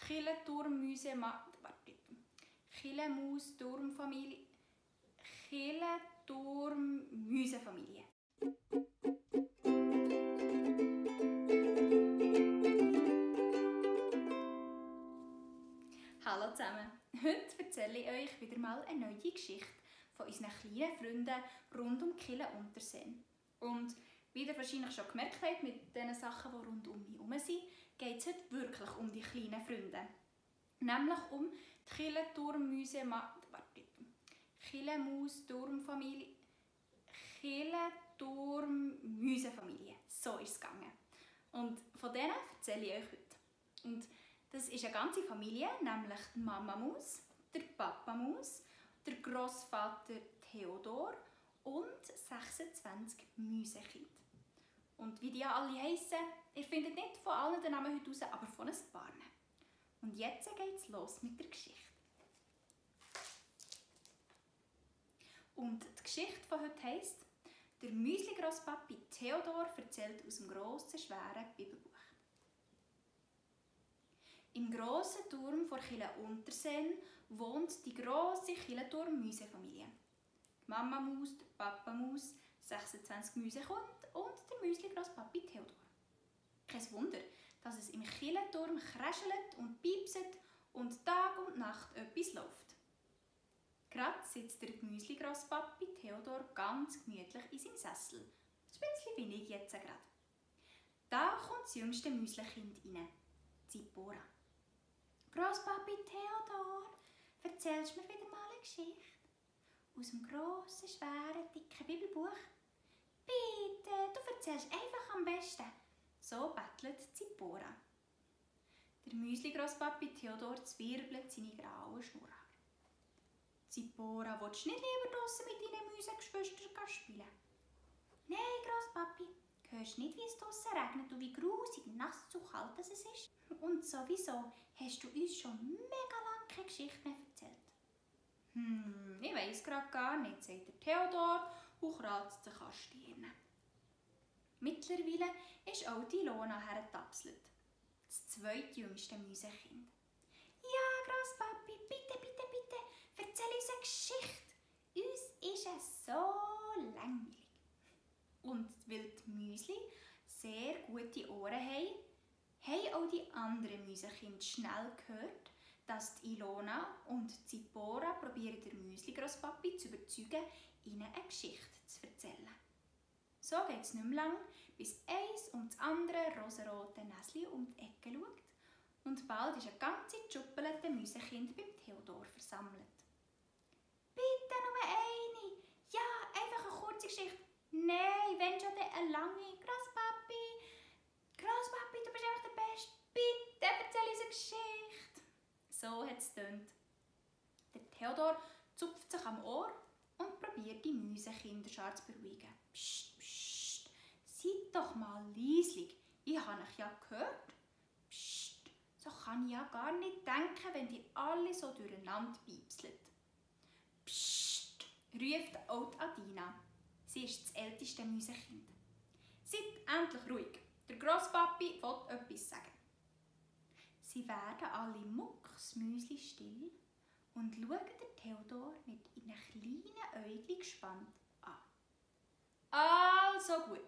Chilleturm-Müsefamilie. Chilleturm-Müsefamilie. Hallo zusammen! Heute erzähle ich euch wieder mal eine neue Geschichte von unseren kleinen Freunden rund um Kille Unterseen. Und wie ihr wahrscheinlich schon gemerkt habt, mit den Sachen, die rund um mich herum sind, geht es heute wirklich um die kleinen Freunde. Nämlich um die Chilleturm-Müsefamilie. So ist es gegangen. Und von denen erzähle ich euch heute. Und das ist eine ganze Familie, nämlich die Mama Maus, der Papa Maus, der Grossvater Theodor und 26 Müsekinder. Und wie die alle heissen, ihr findet nicht von allen den Namen heute raus, aber von ein paar. Und jetzt geht's los mit der Geschichte. Und die Geschichte von heute heisst: Der Müsli-Grosspapi Theodor erzählt aus dem grossen, schweren Bibelbuch. Im grossen Turm vor Kille Unterseen wohnt die grosse Chilleturm-Müsefamilie. Die Mama Maus, der Papa Maus, 26 Müsekinder und der Müsli-Grosspapi Theodor. Kein Wunder, dass es im Chilleturm kräschelt und piepset und Tag und Nacht etwas läuft. Gerade sitzt der Müsli-Grosspapi Theodor ganz gemütlich in seinem Sessel. Ein bisschen wenig jetzt gerade. Da kommt das jüngste Müslikind rein, Zipora. Grosspapi Theodor, erzählst du mir wieder mal eine Geschichte? Aus dem grossen, schweren, dicken Bibelbuch? Bitte, du erzählst einfach am besten. So bettelt Zipora. Der Müsli-Grosspapi Theodor zwirbelt seine grauen Schnurrhaare. Zipora, willst du nicht lieber draussen mit deinen Müsegeschwistern spielen? Nein, Grosspapi, hörst du nicht, wie es draussen regnet und wie grusig, nass zu kalt es ist? Und sowieso hast du uns schon mega lange keine Geschichte mehr erzählt. Ich weiss gerade gar nicht, sagt der Theodor und kratzt sich an die Stirn. Mittlerweile ist auch die Ilona hergetapselt, das zweitjüngste Müsekind. Ja, Grosspapi, bitte, bitte, bitte, erzähl uns eine Geschichte. Uns ist es so langweilig. Und weil die Müsli sehr gute Ohren haben auch die anderen Müsekinder schnell gehört, dass die Ilona und Zipora probieren, den Müsli-Grosspapi zu überzeugen, ihnen eine Geschichte zu erzählen. So geht es nicht mehr lang, bis eins und das andere rosarote Näschen um die Ecke schaut und bald ist eine ganze Schuppel der Müsekind beim Theodor versammelt. Bitte nur eine! Ja, einfach eine kurze Geschichte. Nein, wenn schon eine lange. Grosspapi, du bist einfach der Beste. Bitte erzähl uns eine Geschichte. So hat es getönt. Der Theodor zupft sich am Ohr und probiert die Müsekinderschar zu beruhigen. Psst, psst, seid doch mal leislich. Ich habe euch ja gehört. Psst, so kann ich ja gar nicht denken, wenn ihr alle so durcheinander piepselt. Psst, ruft auch die Adina. Sie ist das älteste Müsekind. Seid endlich ruhig. Der Grosspapi will etwas sagen. Sie werden alle mucksmüsli still und schauen den Theodor mit ihren kleinen Äuglein gespannt an. Also gut,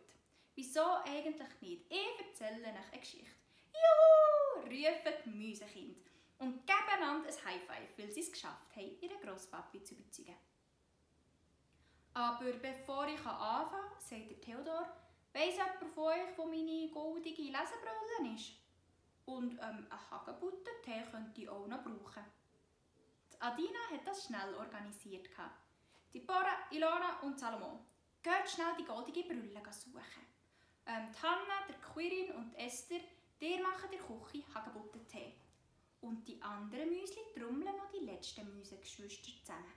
wieso eigentlich nicht? Ich erzähle euch eine Geschichte. Juhu, rufen die Müsekinder und geben einander ein High Five, weil sie es geschafft haben, ihren Grosspapi zu überzeugen. Aber bevor ich anfangen kann, sagt der Theodor, weiss jemand von euch, wo meine goldige Lesebrille ist? Und einen Hagebuttentee könnte ich auch noch brauchen. Die Adina hat das schnell organisiert. Die Bora, Ilona und Salomon, geht schnell die goldige Brille suchen. Die Hanna, der Quirin und Esther, die machen der Küche Hagebuttentee. Und die anderen Müsli trommeln noch die letzten Müsegeschwister zusammen.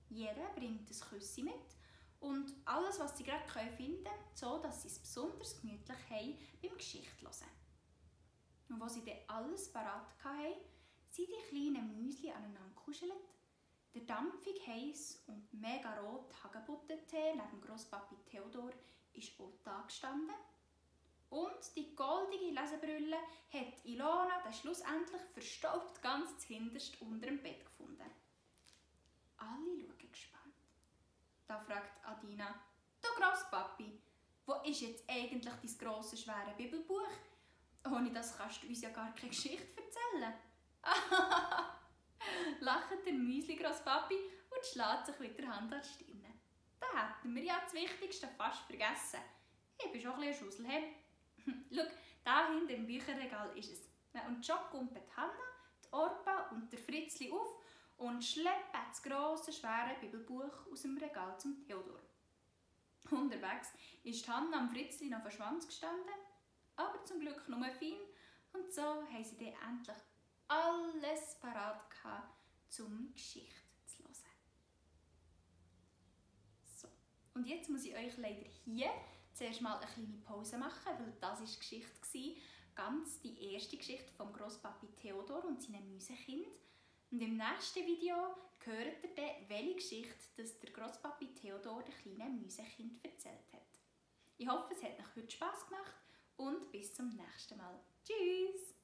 Jeder bringt ein Küssi mit und alles, was sie gerade finden können, so dass sie es besonders gemütlich haben beim Geschichte hören. Und als sie dann alles parat hatten, sind die kleinen Müsli aneinander gekuschelt, der dampfig heiß und mega rot Hagebuttentee neben Grosspapi Theodor ist auch da gestanden. Und die goldige Lesebrille hat Ilona dann schlussendlich verstaubt ganz hinterst unter dem Bett gefunden. Alle schauen gespannt. Da fragt Adina: «Du Grosspapi, wo ist jetzt eigentlich dein grosses, schwere Bibelbuch? Ohne das kannst du uns ja gar keine Geschichte erzählen.» Lacht der Müsli-Grosspapi und schlägt sich mit der Hand an die Stirn. «Da hätten wir ja das Wichtigste fast vergessen. Ich bin schon ein bisschen Schussel. Schau, da hinten im Bücherregal ist es.» Und schon kumpelt Hanna, die Orpa und der Fritzli auf und schleppen das grosse, schwere Bibelbuch aus dem Regal zum Theodor. Unterwegs ist Hanna am Fritzli noch auf den Schwanz gestanden, aber zum Glück nur fein, und so haben sie dann endlich alles parat gehabt, um Geschichte zu hören. So, und jetzt muss ich euch leider hier zuerst mal eine kleine Pause machen, weil das war die Geschichte, ganz die erste Geschichte vom Grosspapi Theodor und seinem Müsekind. Und im nächsten Video hört ihr dann, welche Geschichte das der Grosspapi Theodor dem kleinen Müsekind erzählt hat. Ich hoffe, es hat euch heute Spass gemacht und bis zum nächsten Mal. Tschüss!